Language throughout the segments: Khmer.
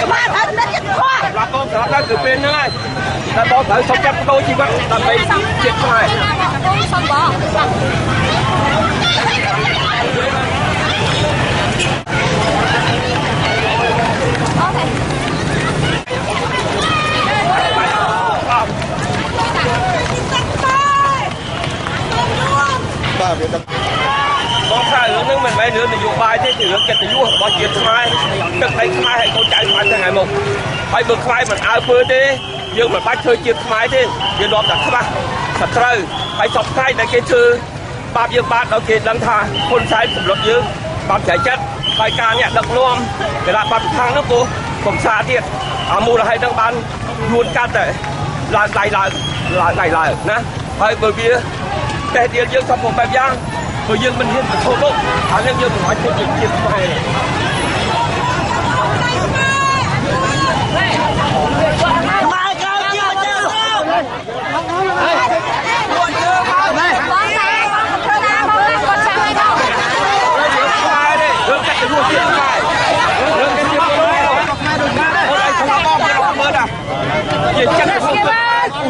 ខ្មែរត្រូវរំលឹកចិត្តធម៌ សម្រាប់បងសម្រាប់ដល់គឺពេលហ្នឹងហើយតែបងត្រូវសុំចាប់ដូរជីវិតដើម្បីជាតិខ្មែរ សុំបងអូខេ បាទវាដឹក បងថារឿងហ្នឹងមិនមែនរឿងនយោបាយទេជារឿងកិត្តិយសរបស់ជាតិខ្មែរទឹកដីខ្មែរឲ្យកូនចៅខ្មែរទាំងថ្ងៃមុខហើយបើខ្មែរមិនអើពើទេយើងមិនបាច់ធ្វើជាតិខ្មែរទេយើងនាំតែខ្វះសត្រូវហើយសពថ្ងៃដែលគេធ្វើបាបយើងបានដល់គេដឹងថាហ៊ុនសែនសម្លុតយើងបាបចៃចិត្តហើយការអ្នកដឹកនាំគណៈបព្វខាងនោះក៏កំសាទៀតអាមូលហេតុហ្នឹងបានយួនកាត់តែឡើងដៃឡើងឡើងដៃឡើងណាហើយបើវា តែទៀតយើងសពបែបយ៉ាងព្រោះយើងមិនហ៊ានប្រឈមមុខអានេះយើងមិនអាចធ្វើជាជាតិខ្មែរ បងថាបងធ្វើណាបងគាត់ចាំឲ្យដល់ រឿងខ្មែរទេរឿងកិត្តិយសជាតិខ្មែររឿងកិត្តិយសខ្មែរអូនឯងស្លាប់បងគេអត់មើលណាជាចិត្តរបស់គាត់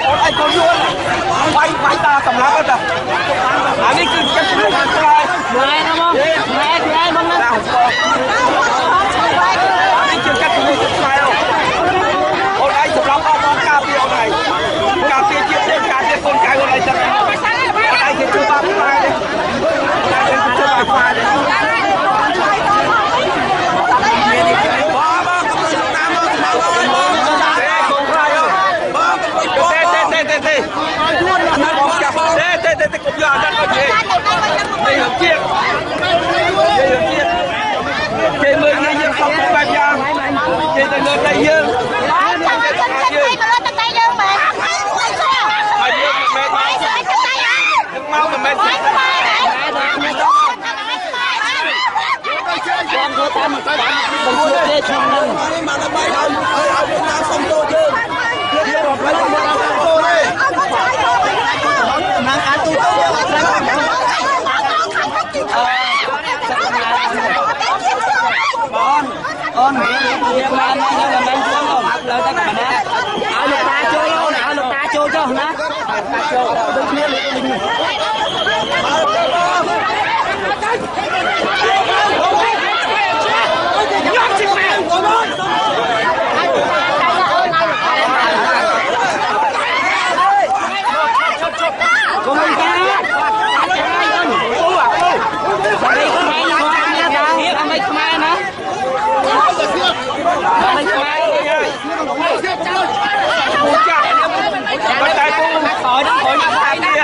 អូនឯងកូនយួនវាយវាយតាសម្រាប់ទៅអានេះគឺចិត្តរបស់ខ្មែរ ម៉ែណាបងម៉ែគេឯងបងណា ណានេះជាកិត្តិយសជាតិខ្មែរអូនឯងសម្រាប់អស់បងការពារអូនឯងការពារជាតិទេការពារកូនចៅអូនឯងចឹងអូនឯងគេជួយបាបខ្មែរទេអូនឯងគេជួយបាបខ្មែរទេ បងបងកុំតាមមកស្មៅអើយបង ទេកុំខ្លាចអូ បងកុំ ទេទេទេទេទេបងចាប់ទេទេទេទេកុំយកអាນັ້ນមកនិយាយនេះរឿងជាតិនេះរឿងជាតិគេមើលងាយយើងខំបែបយ៉ាងគេទៅលើដីយើង បងចាំឲ្យជនជាតិថៃមកលើទឹកដីយើងមែនហើយ ហើយយើងមិនមែនមក ហើយទឹកដីអើ យើងមកមិនមែន ហើយខ្មែរហើយខ្មែរ បងធ្វើតាមមិនទៅបងជួយទេខ្ញុំនឹង នេះមកដើម្បីឲ្យឲ្យឲ្យវៀតណាមសុំទោសយើងយើងរំលែកវៀតណាមសុំទោសទេ តំណាងការទូទៅយើងអត់ត្រូវបងអូនយើងបានយើងមិនមែនជួងអូនលើតែកណ្ណាឲ្យលោកតាចូលអូនឲ្យលោកតាចូលចុះណាតាចូលដូចគ្នាលើលីងកុំតា ពូអាពូ ខ្មែរណាអមេខ្មែរណាអមេខ្មែរ ពូចាស់ប៉ុន្តែពូ ក្រោយហ្នឹងក្រោយមក ការពារ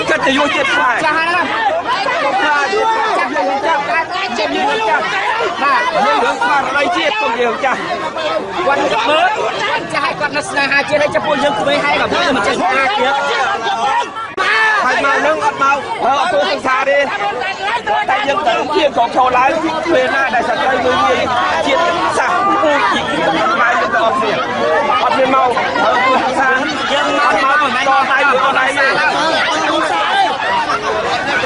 កិត្តិយសជាតិខ្មែរ ចាស់ហើយណា កុំខ្លាច ចាស់ចាស់យើងចាស់បាទ នេះរឿងស្មារតីជាតិកុំនិយាយចាស់ គាត់មើលចាស់ឲ្យគាត់នៅស្នេហាជាតិហើយចំពោះយើងក្មេងហើយក៏មិនចេះស្នេហាជាតិ ហើយមកនឹងអត់មកប្រើអត់ធ្វើសង្សារទេតែយើងត្រូវជាកងចូលឡើងពេលណាដែលសត្រូវមើលងាយជាតិសាសន៍ពូជខ្មែរយើងទៅអត់មានអត់មានមកប្រើធ្វើសង្សារ យើងមក អត់មក មិនមែន តដៃឬអត់ដៃទេ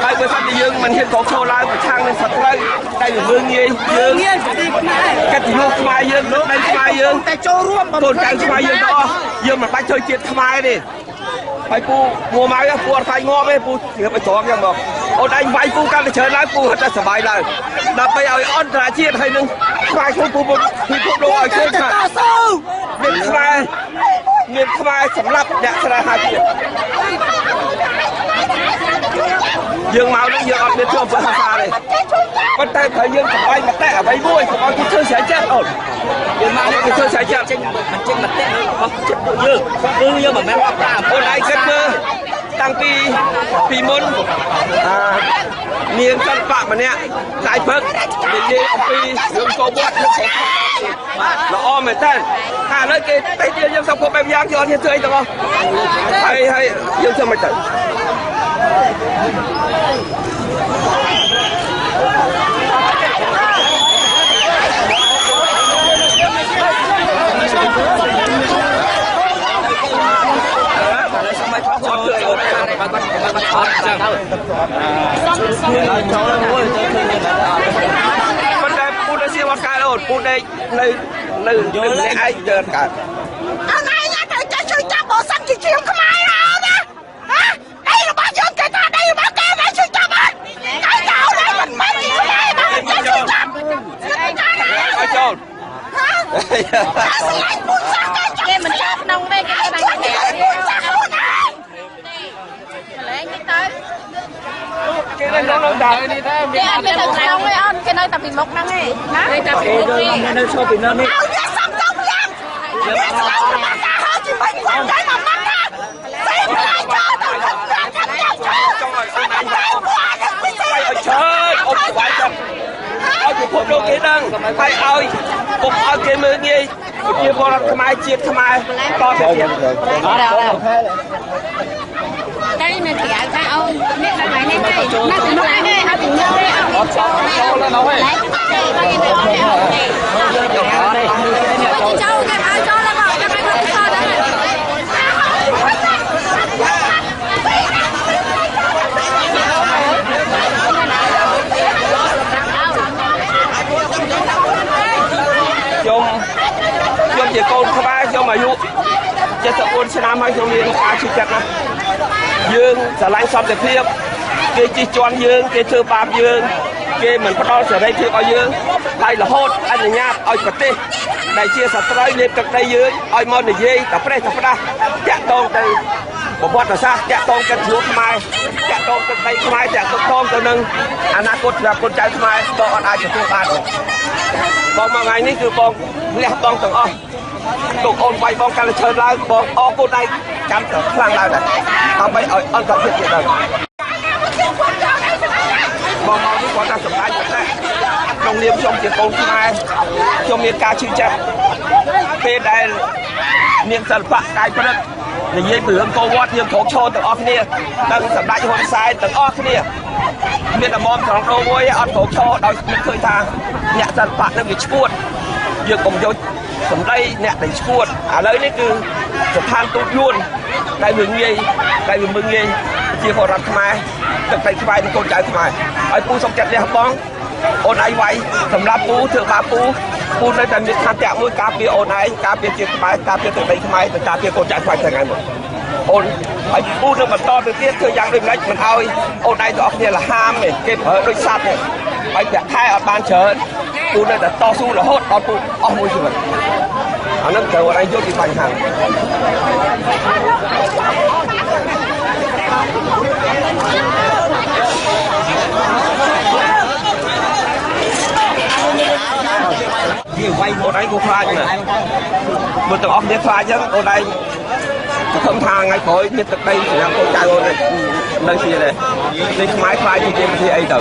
ហើយបើសិនជាយើងមិនហ៊ានកងចូលឡើងប្រឆាំងនឹងសត្រូវតែមើលងាយយើង មានទីខ្មែរ កិត្តិយសខ្មែរយើងលើកដីខ្មែរយើង តែចូលរួម កូនចៅខ្មែរយើងទាំងអស់យើងមិនបាច់ធ្វើជាតិខ្មែរទេហើយពូមួម៉ៅពូអត់ខ្លាចងាប់ទេពូជ្រាបឲ្យត្រង់ចឹងមកអូនឯងវាយពូកាន់តែច្រើនឡើងពូហត់តែសប្បាយឡើងដើម្បីឲ្យអន្តរជាតិហើយនឹងខ្មែរខ្លួនពូពិភពលោកឲ្យឃើញថាមានខ្មែរមានខ្មែរសម្រាប់អ្នកស្នេហាជាតិយើងមកនេះយើងអត់មានធ្វើអំពើហិង្សាទេប៉ុន្តែត្រូវយើងសប្បាយមតិអ្វីមួយកុំឲ្យគេធ្វើស្រែចិត្តអូន យើងមក គេធ្វើស្រែចិត្ត ចេញមិនចេញមតិរបស់ចិត្តពួកយើងគឺយើងមិនមែនអត់តាម អូនឯងគិតមើលតាំងពីពីមុនអានាងសិល្បៈម្នាក់ចាយព្រឹកនិយាយអំពីរឿងកោវត្តរឿងល្អមែនតើថាឥឡូវគេតិចទៀតយើងសពគ្រប់បែបយ៉ាងគេអត់ហ៊ានធ្វើអីទាំងអស់ហើយហើយយើងធ្វើមិនទៅ អត់ជួយអូន បាត់បាត់បាត់អត់ចឹងចូលមួយចូលឃើញ ប៉ុន្តែពូដសៀវអត់កើតអូនពូដេកនៅនៅនៅម្នាក់ឯងទៅអត់កើត អងឯងត្រូវចេះជួយចាប់បើសិនជាជាខ្មែរអោណាហ៎ដីរបស់យើងគេថាដីរបស់គេណាជួយចាប់អត់តែចោលហើយមិនមែនជាខ្មែរបើមិនចេះជួយចាប់ ឲ្យចូល ហ៎តែស្លាញ់ពូជសាសន៍គេ គេមិនចាប់ក្នុងទេគេ គេ បាញ់ ជួយ គេ ពូជសាសន៍ខ្លួនឯង ម្លែងនេះទៅ គេនៅក្នុងនោះដែរ គេអត់មានទៅក្នុងទេអូនគេនៅតែពីមុខហ្នឹងឯងណានៅតែពីមុខនេះ នៅឈប់ពីនៅនេះ ឲ្យវាសំទៅព្រាមវាស្លាប់របស់តាហើយជាមួយគាត់តែមកម៉ាត់ថាសេផ្លាយចូលទៅខំប្រាំខំចាប់ចូល ចង់ឲ្យអូនឯង តែពួកអានេះពិសេស ឲ្យច្រើនអូនស្វាយចិត្តឲ្យពិភពលោកគេដឹងហើយឲ្យកុំឲ្យគេមើលងាយប្រជាពលរដ្ឋខ្មែរជាតិខ្មែរតទៅទៀត អត់អត់ តែនៅក្រៅថាអូននេះដល់ថ្ងៃនេះទេនៅពីមុខហ្នឹងឯងអត់ពីមុខទេអត់ចូល ចូលแล้วน้อย ទេគេនៅអត់ទេអត់ទេ អត់ទេ ចូលគេឲ្យចូលแล้วមកគេមិនចូលដែរ ខ្ញុំខ្ញុំជាកូនខ្មែរខ្ញុំអាយុ74ឆ្នាំហើយខ្ញុំមានការជឿចិត្តណាស់យើងស្រឡាញ់សន្តិភាពគេជិះជាន់យើងគេធ្វើបាបយើងគេមិនផ្ដល់សេរីភាពឲ្យយើងហើយរហូតអនុញ្ញាតឲ្យប្រទេសដែលជាសត្រូវលេបទឹកដីយើងឲ្យមកនិយាយតែប្រេះតែផ្ដាស់តាក់ទងទៅប្រវត្តិសាស្ត្រតាក់ទងកិត្តិយសខ្មែរតាក់ទងទឹកដីខ្មែរតាក់ទងទៅនឹងអនាគតសម្រាប់កូនចៅខ្មែរក៏អត់អាចទទួលបានដែរ បងមកថ្ងៃនេះគឺបងលះបងទាំងអស់ទុកអូនវាយបងកាន់តែឈើឡើងបងអរគុណឯងចាំតែខ្លាំងឡើងដែរដើម្បីឲ្យអន្តរជាតិគេដឹងបងមកនេះគាត់ថាសម្ដាយប៉ុណ្ណាក្នុងនាមខ្ញុំជាកូនខ្មែរខ្ញុំមានការឈឺចាប់ពេលដែលមានសិល្បៈកាយព្រឹកនិយាយពីរឿងកោវត្តយើងក្រោកឈរទាំងអស់គ្នាទាំងសម្ដេចហ៊ុនសែនទាំងអស់គ្នាមានតែមុំត្រង់ដូមួយអត់ក្រោកឈរដោយមិនឃើញថាអ្នកសិល្បៈនឹងវាឈួតយើងកុំយកសម្ដីអ្នកដែលឈួតឥឡូវនេះគឺស្ថានទូតយួនដែលវាងាយដែលវាមើងងាយជាពលរដ្ឋខ្មែរទឹកដីខ្មែរនិងកូនចៅខ្មែរហើយពូសុំចិត្តលះបង់អូនឯងវាយសម្រាប់ពូធ្វើបាបពូពូនៅតែមានឆន្ទៈមួយការពារអូនឯងការពារជាតិខ្មែរការពារទឹកដីខ្មែរនិងការពារកូនចៅខ្មែរថ្ងៃមុនអូនហើយពូនឹងបន្តទៅទៀតធ្វើយ៉ាងដូចម្ដេចមិនឲ្យអូនឯងទាំងអស់គ្នាលហាមទេគេប្រើដូចសត្វទេហើយប្រាក់ខែអត់បានច្រើនពូនៅតែតស៊ូរហូតដល់ពូអស់មួយជីវិតអានឹងត្រូវអូនឯងយល់ពីបញ្ហា វាវាយ អូនឯងគួរខ្លាចណាស់មើលទាំងអស់គ្នាខ្លាចចឹងអូនឯងសង្ឃឹមថាថ្ងៃក្រោយមានទឹកដីសម្រាប់កូនចៅអូនឯងនៅជាទេនេះខ្មែរខ្លាចជាប្រទេសអីទៅ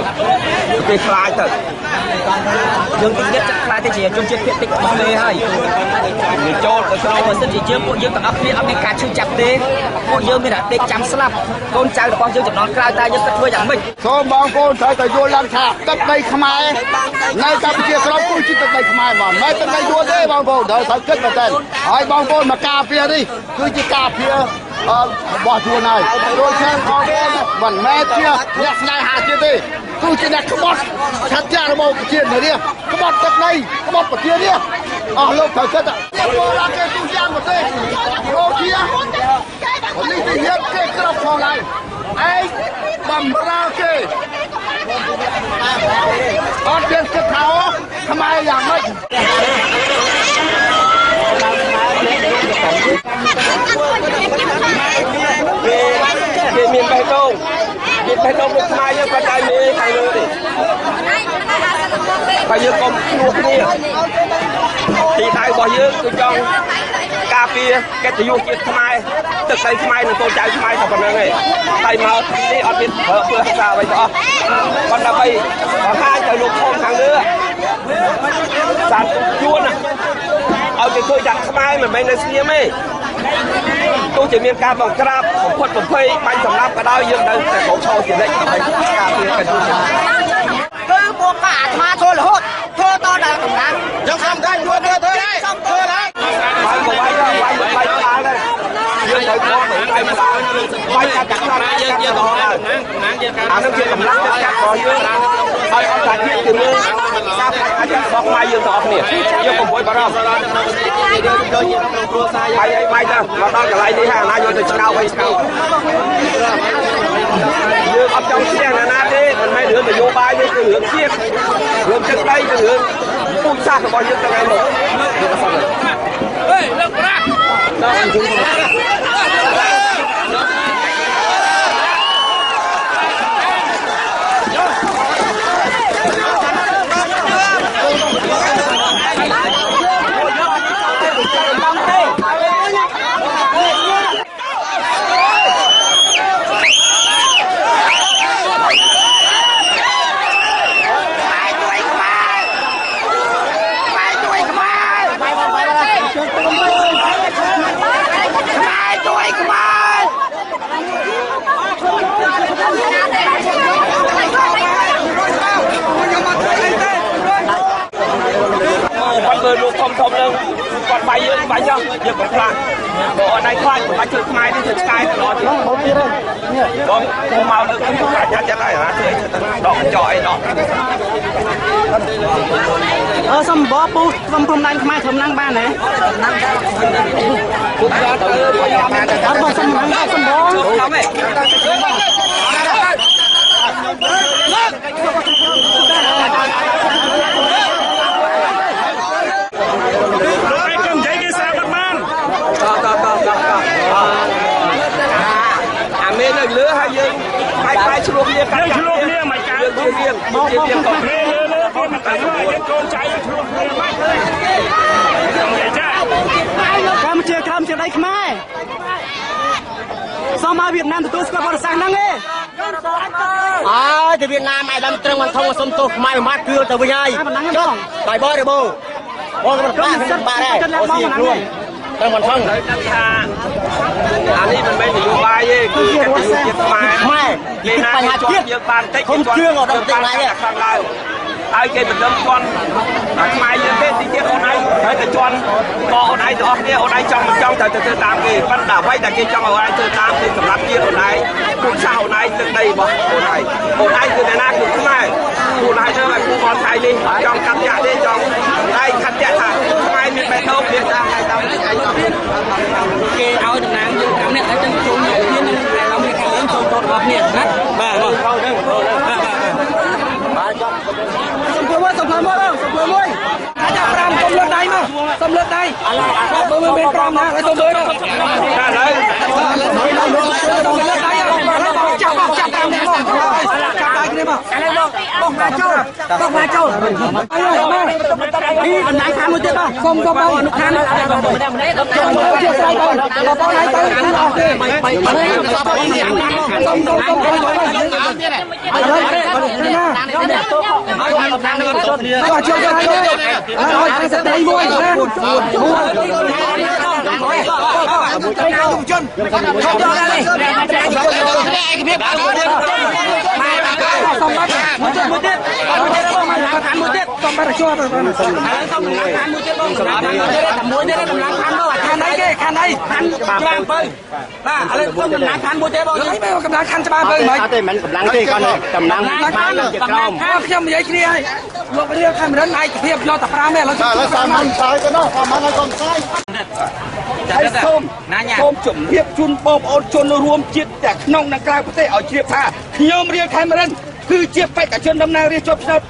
ប្រទេសខ្លាចទៅ យើងតិចចិត្តខ្លាចទៅជាជនជាតិភាគតិចរបស់គេហើយ វាចូលទៅក្នុង បើសិនជាយើងពួកយើងទាំងអស់គ្នាអត់មានការឈឺចាប់ទេពួកយើងមានតែដេកចាំស្លាប់កូនចៅរបស់យើងចំនួនក្រោយតើយើងគិតធ្វើយ៉ាងម៉េច សូមបងប្អូនត្រូវតែយល់ឡើងថាទឹកដីខ្មែរនៅកម្ពុជាក្រមគឺជាទឹកដីខ្មែរហ្មងមិនទឹកដីយួនទេបងប្អូនត្រូវត្រូវគិតមែនតើហើយបងប្អូនមកការពារនេះគឺជាការពាររបស់យួនហើយដូច្នេះបងប្អូនមិនមែនជាអ្នកស្នេហាជាតិទេគឺជាអ្នកក្បត់ឆន្ទៈរបស់ប្រជារាស្ត្រក្បត់ទឹកដីក្បត់ប្រជារាស្ត្រអស់លោកត្រូវគិតពលរដ្ឋគេទូយ៉ាងប្រទេសយោធាប៉ូលីសទាហានគេគ្រប់ផងដែរឯងបំរើគេអត់មានគិតថាខ្មែរយ៉ាងម៉េច គេគេមានបេះដូងមានបេះដូងដូចខ្មែរយើងគាត់តែមេខាងលើទេបើយើងកុំភ្លោះគ្នាទីដៅរបស់យើងគឺចង់ការពារកិត្តិយសជាតិខ្មែរទឹកដីខ្មែរនិងកូនចៅខ្មែរតែប៉ុណ្្នឹងឯងតែមកនេះអត់មានប្រើធ្វើហិង្សាអ្វីទាំងអស់ប៉ុន្តែដើម្បីបង្ហាញទៅលោកធំខាងលើសានទូតយួនឲ្យគេឃើញថាខ្មែរមិនមែននៅស្ងៀមទេ ទោះជាមានការបង្ក្រាបបំផុតបំភ័យបាញ់សម្លាប់ក៏ដោយយើងនៅតែក្រោកឈរជានិច្ចដើម្បីការពារកិត្តិយស គឺពួកកាអាត្មាធ្វើរហូតធ្វើតដល់កម្លាំង យើងខំដែរយួនធ្វើដែរធ្វើដែរ បាយក៏បាយដែរបាយបាយក្បាលដែរយើងត្រូវខំទៅក្បាលបាយកាត់កាត់យើងយើងទៅហើយអានឹងជាកម្លាំងទឹកចិត្តរបស់យើងហើយអន្តរជាតិគឺមើលការផ្ដាច់អាចរបស់ខ្មែរយើងទាំងអស់គ្នាយើងកុំព្រួយបារម្ភបាយអីបាយទៅមកដល់កន្លែងនេះហើយអាណាយកទៅឆ្កោអីឆ្កោយើងអត់ចង់ឈ្នះណាណាទេមិនមែនរឿងនយោបាយទេគឺរឿងជាតិរឿងទឹកដីគឺរឿងពូជសាសន៍របស់យើងទាំងឯងមកយើងអត់សល់ទេ ខ្មែរជួយខ្មែរ គាត់មើលលោកធំធំនឹងគាត់បាយយើងបាយចោះយើងកុំខ្លាចបើអត់ដៃខ្លាចមិនបាច់ធ្វើខ្មែរទេធ្វើឆ្កែទៅដល់ទៀតបងបងមកលើខ្ញុំខ្លាចញ៉ាំចិត្តហើយអាធ្វើអីទៅដកកញ្ចក់អីដក អឺសុំបពូសុំព្រំដែនខ្មែរត្រឹមហ្នឹងបានទេអត់បងសុំហ្នឹងសុំបង តតតតតអាមេនៅលើហើយយើងបាយបាយឆ្លោះគ្នាកាត់ឆ្លោះគ្នាមិនកើតយើងជារៀងជារៀងកុំ លើលើគេមកទៅយើងកូនចៅឆ្លោះគ្នាមិនចា កម្ពុជាក្រោមជាដីខ្មែរសូមឲ្យវៀតណាមទទួលស្គាល់បរិសាសហ្នឹងឯង អើយទៅវៀតណាមឯដើមត្រឹងមិនធំសុំទោសខ្មែរមួយម៉ាត់គឺទៅវិញហើយ ប៉ុណ្ណឹងបង បាយបរបោបងក៏មិនបាក់បាក់ដែរអូស៊ីខ្លួនត្រឹងមិនធំ ត្រូវដឹងថាអានេះមិនមែននយោបាយទេគឺកិត្តិយសជាតិខ្មែរ ខ្មែរ គេណា បញ្ហាជាតិ យើងបានតិច គុំជឿងដល់តិចណា ខាងឡើយហើយគេមិនដឹងជន់តែខ្មែរយើងទេទីទៀតអូនឯងត្រូវតែជន់កអូនឯងទាំងអស់គ្នាអូនឯងចង់មិនចង់ត្រូវតែធ្វើតាមគេប៉ុន្តែអ្វីដែលគេចង់ឲ្យអូនឯងធ្វើតាមគឺសម្រាប់ជាតិអូនឯងពូជសាសន៍អូនឯងទឹកដីរបស់អូនឯងអូនឯងគឺអ្នកណាគឺខ្មែរខ្លួនឯងទៅឲ្យពូមកថៃនេះចង់កាត់ចាក់ទេចង់ឯងខាត់ចាក់ថាខ្មែរមានបេះដូងមានតាមឯងតាមឯង គេឲ្យតំណាងយើង5នាក់ហើយចឹងជុំគ្នានឹងតែเราមានការចូលតរបស់គ្នាណាបាទបាទបាទ សំភ្លើមួយសំភ្លើមួយបងសំភ្លើមួយ ចាប់5សុំលើកដៃមកសុំលើកដៃបើមើលមាន5ណាហើយសុំមើល តែឥឡូវ សុំលើកដៃចាប់មកចាប់5នាក់មកចាប់ដៃគ្នាមកឥឡូវបងបងមកចូលបងមកចូលអើយមកនេះតំណាងខាងមួយទៀតបងសុំសុំបងអនុខាងសុំមើលជាស្រ័យបងបងឲ្យទៅខាងអស់ទេសុំសុំសុំបងឲ្យណាចូលចូលចូលឲ្យស្ត្រីមួយណាជនសុំបាត់មួយទៀតមួយទៀតមួយទៀតបងមកខាងមួយទៀតសុំបាត់ចូលទៅបាទសុំខាងមួយទៀតបងសម្រាប់តែមួយទៀតកម្លាំងខាងមកខាងអីគេខាងអីខាងច្បារពៅបាទឥឡូវសុំកម្លាំងខាងមួយទៀតបងកម្លាំងខាងច្បារពៅមិន អត់ទេមិនកម្លាំងទេគាត់កម្លាំងខ្មែរជាក្រម ខ្ញុំនិយាយគ្នាហើយលោករៀលខេមរិនឯកភាពយកតែ5ទេឥឡូវ បាទឥឡូវសាមញ្ញផ្សាយទៅនោះសាមញ្ញឲ្យកុំផ្សាយ ហើយសូមសូមជំរាបជូនបងប្អូនជនរួមជាតិទាំងក្នុងនិងក្រៅប្រទេសឲ្យជ្រាបថាខ្ញុំរៀលខេមរិនគឺជាបេក្ខជនតំណាងរាស្ត្រជាប់ឆ្នោត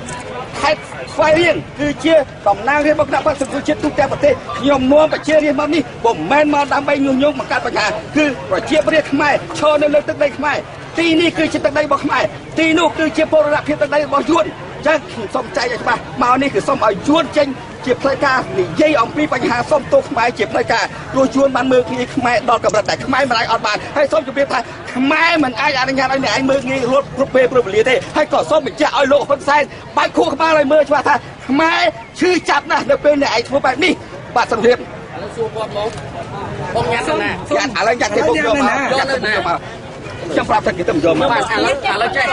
ខេត្តស្វាយរៀងគឺជាតំណាងរាស្ត្ររបស់គណៈបក្សសង្គ្រោះជាតិទូទាំងប្រទេសខ្ញុំនាំប្រជារាស្ត្រមកនេះពុំមែនមកដើម្បីញុះញង់បង្កើតបញ្ហាគឺប្រជារាស្ត្រខ្មែរឈរនៅលើទឹកដីខ្មែរទីនេះគឺជាទឹកដីរបស់ខ្មែរទីនោះគឺជាបូរណភាពទឹកដីរបស់យួនចឹងខ្ញុំសូមចែកឲ្យច្បាស់មកនេះគឺសូមឲ្យយួនចេញជាផ្លូវការនិយាយអំពីបញ្ហាសុំទោសខ្មែរជាផ្លូវការព្រោះយួនបានមើលងាយខ្មែរដល់កម្រិតតែខ្មែរមិនអាចអត់បានហើយសូមជម្រាបថាខ្មែរមិនអាចអនុញ្ញាតឲ្យអ្នកឯងមើលងាយរត់គ្រប់ពេលគ្រប់វេលាទេហើយក៏សូមបញ្ជាក់ឲ្យលោកហ៊ុនសែនបាច់ខួរក្បាលឲ្យមើលច្បាស់ថាខ្មែរឈឺចាប់ណាស់នៅពេលអ្នកឯងធ្វើបែបនេះបាទសូមជម្រាប ស ួរគាត់មកបងញ៉ាំទៅណា ឥឡូវយ៉ាត់គេពុកយកមកយ៉ាត់ទៅណាខ្ញុំប្រាប់ថាគេទៅយកមក បាទឥឡូវឥឡូវចេះ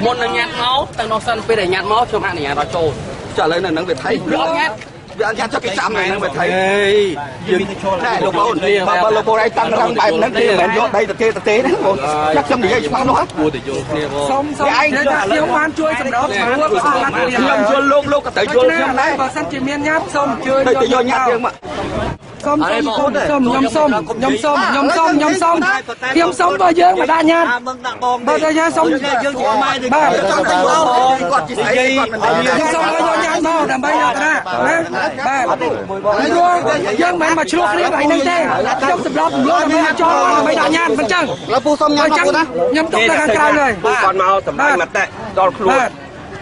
មុននឹងញ៉ាំមកទៅនោះសិនពេលដែលញ៉ាំមកខ្ញុំអនុញ្ញាតឲ្យចូល ចុះឥឡូវនៅនឹងវាថៃ វាអត់ញ៉ាំ វាអត់ញ៉ាំចុះគេចាំនៅនឹងវាថៃយើងតែលោកបងបើលោកបងឯងតាំងរងបែបហ្នឹងគេមិនមែនយកដីទៅគេទៅទេណាបងចាក់ខ្ញុំនិយាយច្បាស់នោះ គួរតែយល់គ្នាបង សុំសុំខ្ញុំបានជួយសម្របសម្រួលអស់លទ្ធភាព ខ្ញុំយល់លោកលោកក៏ត្រូវយល់ខ្ញុំដែរ បើសិនជាមានញ៉ាំសូមអញ្ជើញ ទៅយកញ៉ាំយើងមក សុំសុំខ្ញុំសុំខ្ញុំសុំខ្ញុំសុំខ្ញុំសុំខ្ញុំសុំបើយើងមកដាក់ញ៉ាំបើតែយើងសុំ យើងជាខ្មែរ បាទ ចង់ទៅយកគាត់ជាស្អីគាត់មិន ខ្ញុំសុំឲ្យយកញ៉ាំមកដើម្បីយកតាណាបាទព្រោះយើងមិនមែនមកឆ្លោះគ្នាកន្លែងហ្នឹងទេខ្ញុំសម្របសម្រួលដើម្បីឲ្យចូលដើម្បីដាក់ញ៉ាំមិនចឹង ឡើយពូសុំញ៉ាំ ចឹងខ្ញុំទុកនៅខាងក្រៅហើយ ពូគាត់មកសម្ដែងមតិដល់ខ្លួន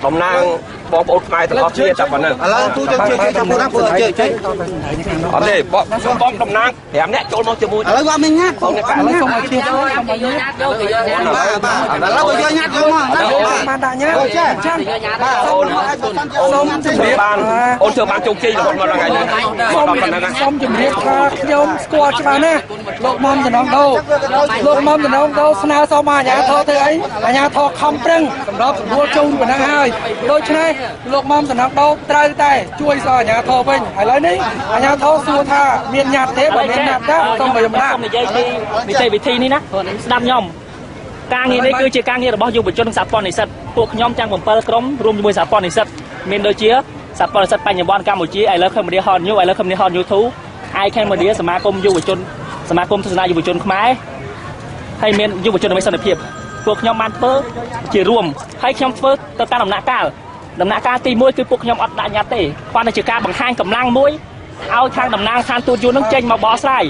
តំណាងបងប្អូនខ្មែរទាំងអស់គ្នាតែប៉ុណ្្នឹង ឥឡូវទូទៅជឿជឿចាំពូណាពូជឿជឿ អត់ទេបងបងតំណាង5នាក់ចូលមកជាមួយ ឥឡូវគាត់មានញ៉ាំ បងអ្នក ឥឡូវសូមឲ្យគ្នាចូលសូមឲ្យ យកញ៉ាំយកទៅយកញ៉ាំ បាទបាទឥឡូវយកញ៉ាំយកមក បានដាក់ញ៉ាំចឹង បាទអូន សូមជម្រាប បានអូនធ្វើបានជោគជ័យរហូតមកដល់ថ្ងៃនេះ សូម ដល់ប៉ុណ្្នឹង សូមជម្រាបថាខ្ញុំស្គាល់ច្បាស់ណាស់លោកមុំតំណងដោលោកមុំតំណងដោស្នើសុំអាជ្ញាធរធ្វើអីអាជ្ញាធរខំប្រឹងសម្របសម្រួលជូនប៉ុណ្ណឹងហើយដូច្នេះលោកមុំតំណងដោត្រូវតែជួយសអាជ្ញាធរវិញឥឡូវនេះអាជ្ញាធរសួរថាមានញត្តិទេបើមានញត្តិទេសូមឲ្យខ្ញុំដាក់ ខ្ញុំនិយាយពីនីតិវិធីនេះណាស្ដាប់ខ្ញុំការងារនេះគឺជាការងាររបស់យុវជននិងសហព័ន្ធនិស្សិតពួកខ្ញុំទាំង7ក្រុមរួមជាមួយសហព័ន្ធនិស្សិតមានដូចជាសហព័ន្ធនិស្សិតបញ្ញវន្តកម្ពុជាឥឡូវខេមរាហនញូឥឡូវខេមរាហនញូធូឯខេមរាសមាគមយុវជនសមាគមទស្សនាយុវជនខ្មែរហើយមានយុវជនដើម្បីសន្តិភាពពួកខ្ញុំបានធ្វើជារួមហើយខ្ញុំធ្វើទៅតាមដំណាក់កាលដំណាក់កាលទី1គឺពួកខ្ញុំអត់ដាក់ញត្តិទេគ្រាន់តែជាការបង្ហាញកម្លាំងមួយឲ្យខាងតំណាងឋានទូតយួននឹងចេញមកបកស្រាយ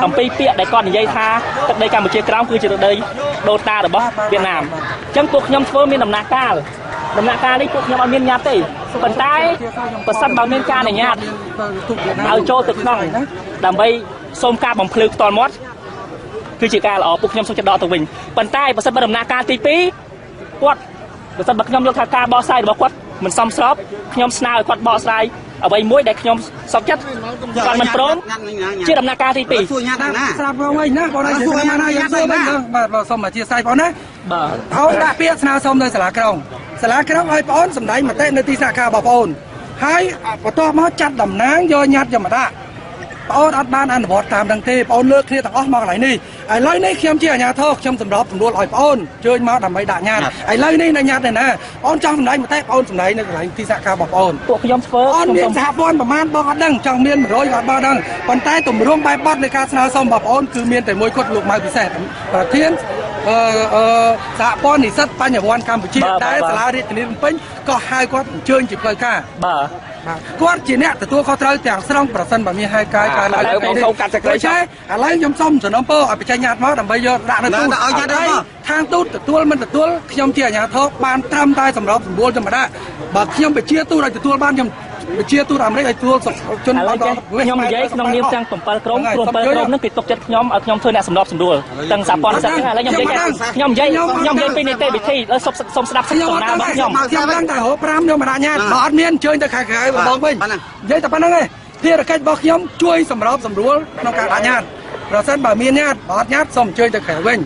អំពីពាក្យដែលគាត់និយាយថាទឹកដីកម្ពុជាក្រោមគឺជាទឹកដីដូនតារបស់វៀតណាមអញ្ចឹងពួកខ្ញុំធ្វើមានដំណាក់កាលដំណាក់កាលនេះពួកខ្ញុំអត់មានញត្តិទេប៉ុន្តែប្រសិនបើមានការអនុញ្ញាតឲ្យចូលទៅក្នុងដើម្បីសូមការបំភ្លឺផ្ទាល់មាត់គឺជាការល្អពួកខ្ញុំសូមចិត្តដកទៅវិញប៉ុន្តែប្រសិនបើដំណាក់កាលទី2គាត់ប្រសិនបើខ្ញុំយល់ថាការបកស្រាយរបស់គាត់មិនសមស្របខ្ញុំស្នើឲ្យគាត់បកស្រាយអ្វីមួយដែលខ្ញុំសុខចិត្តគាត់មិនព្រមជាដំណាក់កាលទី2 សួរញ៉ាំណា ស្រាប់បងវិញណាបងណាសួរណាយើងសួរវិញបាទបងសូមអធិស្ឋានបងណា បាទ បងដាក់ពាក្យស្នើសុំនៅសាលាក្រុងសាលាក្រុងឲ្យបងសម្ដែងមតិនៅទីស្នាក់ការរបស់បងហើយបន្ទាប់មកចាត់តំណាងយកញត្តិយកមកដាក់បងអត់បានអនុវត្តតាមនឹងទេបងលើកគ្នាទាំងអស់មកកន្លែងនេះឥឡូវនេះខ្ញុំជាអាជ្ញាធរខ្ញុំសម្របសម្រួលឲ្យបងជើញមកដើម្បីដាក់ញត្តិឥឡូវនេះនៅញត្តិឯណាបងចង់សម្ដែងមតិបងសម្ដែងនៅកន្លែងទីស្នាក់ការរបស់បង ពួកខ្ញុំធ្វើ អូន ខ្ញុំសូម មានសហព័ន្ធប្រមាណបងអត់ដឹងចង់មាន100ក៏អត់បានដឹងប៉ុន្តែទម្រង់បែបបត់នៃការស្នើសុំរបស់បងអូនគឺមានតែមួយគត់លោកម៉ៅពិសេសប្រធានអឺអឺសហព័ន្ធនិស្សិតបញ្ញវន្តកម្ពុជាដែលសាលារាជធានីភ្នំពេញក៏ហៅគាត់អញ្ជើញជាផ្លូវការ បាទ បាទគាត់ជាអ្នកទទួលខុសត្រូវទាំងស្រុងប្រសិនបើមានហេតុការណ៍កើតឡើង ឥឡូវបងសូមកាត់សេចក្តី ដូច្នេះឥឡូវខ្ញុំសូមសំណូមពរឲ្យបញ្ចេញញត្តិមកដើម្បីយកដាក់នៅទូត ឲ្យញត្តិមក ខាងទូតទទួលមិនទទួលខ្ញុំជាអាជ្ញាធរបានត្រឹមតែសម្របសម្រួលធម្មតាបើខ្ញុំបញ្ជាទូតឲ្យទទួលបានខ្ញុំបញ្ជាទូតអាមេរិកឲ្យទទួលជន ឥឡូវចេះខ្ញុំនិយាយក្នុងនាមទាំង7ក្រុមព្រោះ7ក្រុមហ្នឹងគេទុកចិត្តខ្ញុំឲ្យខ្ញុំធ្វើអ្នកសម្របសម្រួលទាំងសហព័ន្ធនិស្សិតហ្នឹងឥឡូវខ្ញុំនិយាយខ្ញុំនិយាយខ្ញុំនិយាយពីនីតិវិធីឥឡូវសូមស្ដាប់ ខ្ញុំ សំ អត់ដឹង ណើរបស់ខ្ញុំ ខ្ញុំដឹងតែរក5ខ្ញុំមិនដាក់ញ៉ាំបើអត់មានអញ្ជើញទៅខាងក្រៅបងវិញនិយាយតែប៉ុណ្្នឹងឯងភារកិច្ចរបស់ខ្ញុំជួយសម្របសម្រួលក្នុងការដាក់ញ៉ាំប្រសិនបើមានញ៉ាំបើអត់ញ៉ាំសូមអញ្ជើញទៅក្រៅវិញ